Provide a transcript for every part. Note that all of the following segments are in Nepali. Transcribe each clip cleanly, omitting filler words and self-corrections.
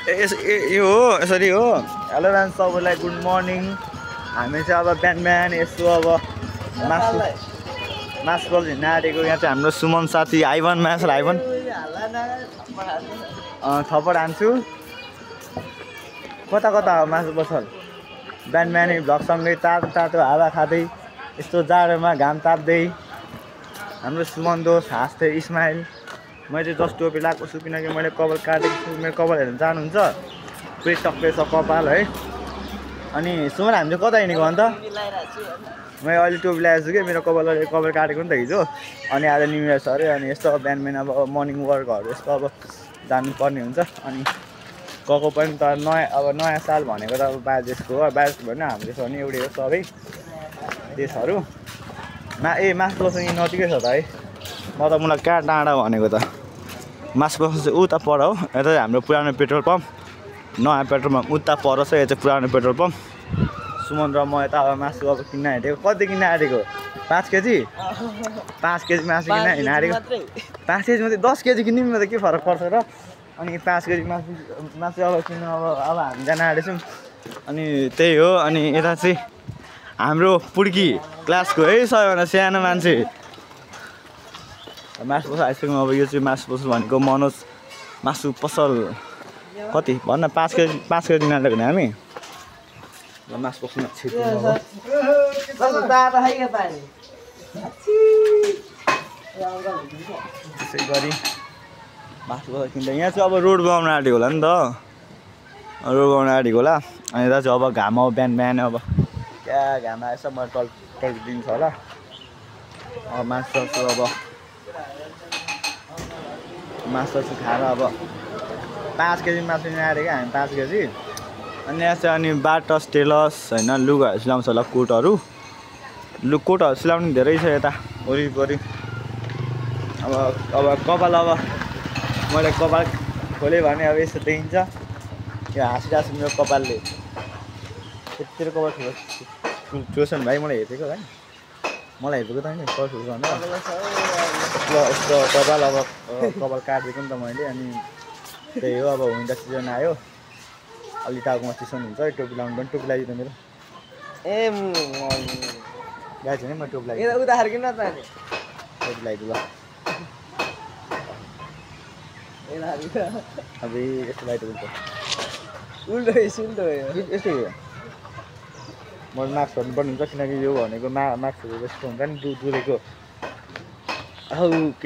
यो हो यसरी हो। हेलो फ्रेन्ड्स, सबैलाई गुड मर्निङ। हामी चाहिँ अब बिहान यसो अब मासु बल हिँड्न आँटेको। यहाँ चाहिँ हाम्रो सुमन साथी आइभन मासु आइभन थप्पड हान्छु। कता कता हो मासु पसल बिहानै भ्लगसँगै तातो हावा खाँदै यस्तो जाडोमा घाम ताप्दै हाम्रो सुमन दोस्त हाँस्दै इस्माइल। मैले जस्ट टोपी लगाएको छु किनकि मैले कपाल काटेको छु। मेरो कपाल हेर्नु जानुहुन्छ पुरै टक्कै छ कपाल है। अनि सुमन हामी चाहिँ कता हिँडेको अन्त? मैले अहिले टोपी लगाएको छु कि मेरो कपाल काटेको नि त हिजो। अनि आज न्यु इयर छ अरे। अनि यस्तो बिहान अब मर्निङ वर्कहरू यस्तो अब जानुपर्ने हुन्छ। अनि गएको पनि त नयाँ साल भनेको त अब बाजेसको हो। बाजेसको भने हाम्रो देश भने एउटै हो सबै देशहरू। मासु बस्नु यहीँ नजिकै छ त है। म त मलाई कहाँ टाढा भनेको त। मासु बस्नु चाहिँ उता पर हो। यता चाहिँ हाम्रो पुरानो पेट्रोल पम्प, नयाँ पेट्रोल पम्प उता पर छ। यो चाहिँ पुरानो पेट्रोल पम्प। सुमन र म यता अब मासु अब किन्न आँटेको। कति किन्न आँटेको? 5 केजी? 5 केजी मासु किन्न हिँड्न आँटेको। 5 केजी मात्रै? 10 केजी किन्नु त के फरक पर्छ र? अनि 5 केजी मासु अब किन्नु अब हामी जान आँटेछौँ। अनि त्यही हो। अनि यता चाहिँ हाम्रो पुड्की क्लासको है सबैभन्दा सानो मान्छे मासु पसल आइसक्यौँ। अब यो चाहिँ मासु पसल भनेको मनोज मासु पसल। कति भन्न? 5 केजी नाटेको नि हामी मासु पसलमा छिर्छौँ। त्यसै गरी मासु पसल किन्दा यहाँ चाहिँ अब रोड बनाउन आँटेको होला नि त। रोड बनाउन आँटेको होला। अनि यता चाहिँ अब घाम अब बिहान अब क्या घाम आएछ। मैले टल्किदिन्छ होला। अब मासु खाएर अब 5 केजी मासु किन्न आँटेको हामी। 5 केजी। अनि यहाँ चाहिँ अनि बाटस टेलस होइन लुगाहरू सिलाउँछ होला। कोटहरू सिलाउने धेरै छ यता वरिपरि। अब कपाल अब मैले कपाल खोलेँ भने अब यस्तो देखिन्छ। यो हाँसिरहेको छु मेरो कपालले। तेरो कपाल ठुलो छ नि भाइ। मलाई हेरेको भाइ, मलाई हेरेको त नि कपाल ठुलो छ भने यस्तो कपाल अब कपाल काटेको नि त मैले। अनि त्यही हो। अब विन्टर सिजन आयो। अलि टाउकोमा चिसो हुन्छ है। टोपी लाउनु पनि। टोपी लगाइदिनु मेरो गाई छ नि। म टोपी लगाइदिनु टोपी लगाइदिनु ल। अब यस्तो लगाइदिएको हुन्छ यस्तै हो। मैले मास्क भन्नुपर्ने हुन्छ किनकि यो भनेको मास्कहरू यस्तो हुन्छ नि दुधेको। के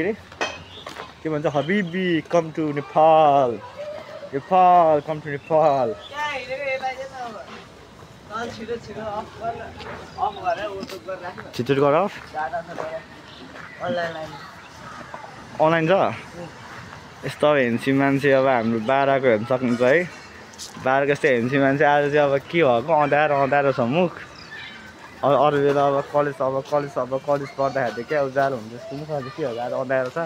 अरे के भन्छ? हबिबी come to Nepal, Nepal come to Nepal. छिटो गर। अनलाइन छ यस्तो। अब हेन्सी मान्छे अब हाम्रो बाह्रको हेर्नु सक्नुहुन्छ है। 12 जस्तै हेन्सी मान्छे। आज चाहिँ अब के भएको अँध्यारो छ मुख। अरू बेला अब कलेज पढ्दाखेरि चाहिँ क्या उज्यालो हुन्छ जस्तो मुख। आज के हो? आज अँध्यारो छ।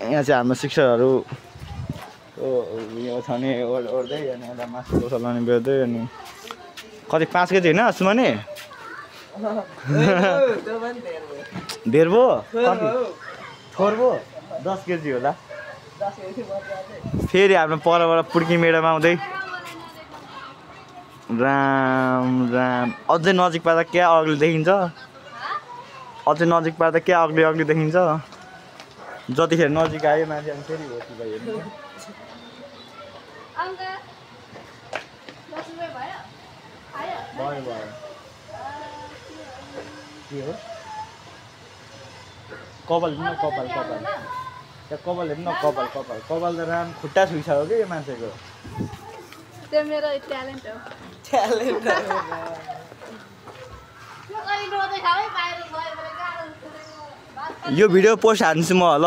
यहाँ चाहिँ हाम्रो शिक्षकहरू यो छ नि ओर्दै। अनि एउटा मासु पसल लाने बेच्दै। अनि कति 5 केजी होइन सुमने? धेर भयो कति थोर भयो? 10 केजी होला। फेरि हाम्रो परबाट पुड्की मेडम आउँदै। राम अझै नजिक पार्दा क्या अग्ली देखिन्छ। अझै नजिक पार्दा क्या अग्ली देखिन्छ। जतिखेर नजिक आयो मान्छे अनि फेरि हो कि हेर्नु। के हो? कपाल हेर्नु न कपाल त्यहाँ कपाल हेर्नु न कपाल त राम खुट्टा छुइसक्यो कि यो मान्छेको। त्यो मेरो ट्यालेन्ट हो। यो भिडियो पोस्ट हानिदिन्छु म ल।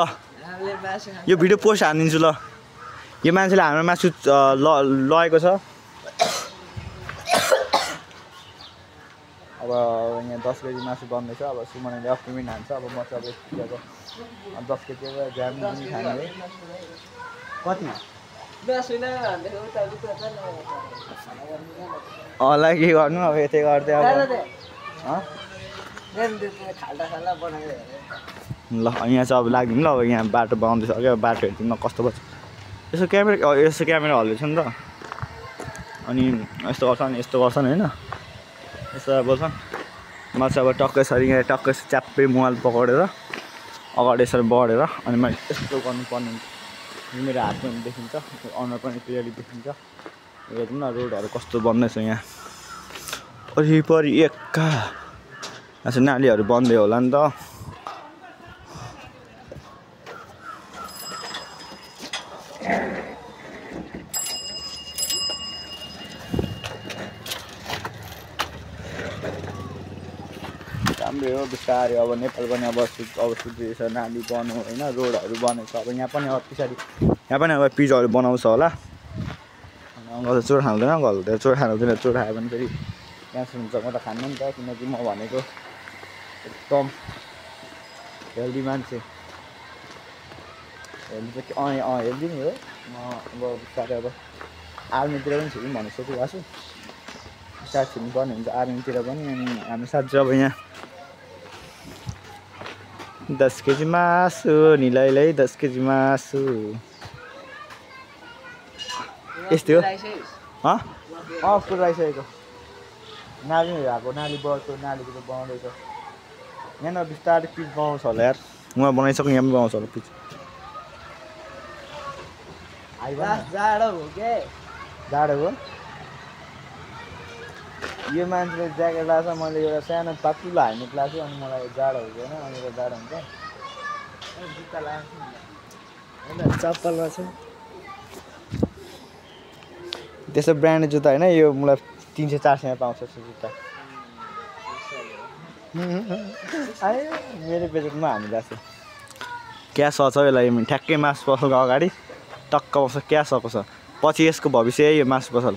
यो भिडियो पोस्ट हानिदिन्छु ल। यो मान्छेले हाम्रो मासु लगेको छ। अब यहाँ 10 केजी मासु बन्दैछ। अब सुमनले 80 मिनट हान्छ। अब म चाहिँ अब 10 केजी ज्याम पनि खाने है। कति होला के गर्नु अब यतै गर्दै अब ल। यहाँ चाहिँ अब लाग्दिउँ ल। अब यहाँ बाटो बनाउँदैछ क्या। बाटो हेर्दिउँ न कस्तो पर्छ। यसो क्यामेरा हल्दैछ नि त अनि यस्तो गर्छन् होइन यस्तो बोल्छन् म चाहिँ अब टक्कै यसरी यहाँ टक्कै च्याप्पै मोबाइल पक्रेर अगाडि यसरी बढेर अनि मैले यस्तो गर्नुपर्ने हुन्छ मेरो हात पनि देखिन्छ अनुहार पनि क्लियरली देखिन्छ हेर्नु न रोडहरू कस्तो बन्दैछ यहाँ वरिपरि एक्का अच्छा नालीहरू बन्दै होला नि त राम्रै हो बिस्तारै अब नेपाल पनि अब सुध्रिएछ नाली बन्यो होइन रोडहरू बनेको छ अब यहाँ पनि अब पछाडि यहाँ पनि अब पिजहरू बनाउँछ होला अङ्कल चोर खाँदैन अङ्कल त्यो चोर खाँदैन चोर खायो भने फेरि क्यान्सर हुन्छ म त खान्न नि त किनकि म भनेको एकदम हेल्दी मान्छे हेल्दी चाहिँ हेल्दी नै हो म अब बिस्तारै अब आर्मीतिर पनि छिर्नु भन्नु सोचिरहेको छु बिस्तारै छिर्नुपर्ने हुन्छ आर्मीतिर पनि अनि हामी साथी अब यहाँ 10 केजी मासु निलैलै 10 केजी मासु यस्तै हो पुऱ्याइसकेको नाली भएको नाली बढ्छ नालीको बनाउँदैछ यहाँ बिस्तारै पिच बनाउँछ होला यार उहाँ बनाइसक्यो यहाँ पनि बनाउँछ होला पिच जाडो हो यो मान्छेले ज्याकेट लगाएको छ मैले एउटा सानो पातलो हाल्ने लगाएको छु अनि मलाई जाडो हुँदैन अनि त जाडो हुन्छ जुत्ता लगाएको छु चप्पलमा छ त्यस्तो ब्रान्डेड जुत्ता होइन यो मलाई 300-400 पाउँछ यस्तो जुत्ता मेरो बजेटमा हामी लाग्छ क्या छ यसलाई ठ्याक्कै मासु पसलको अगाडि टक्क बस्छ क्या सको छ पछि यसको भविष्य यो मासु पसल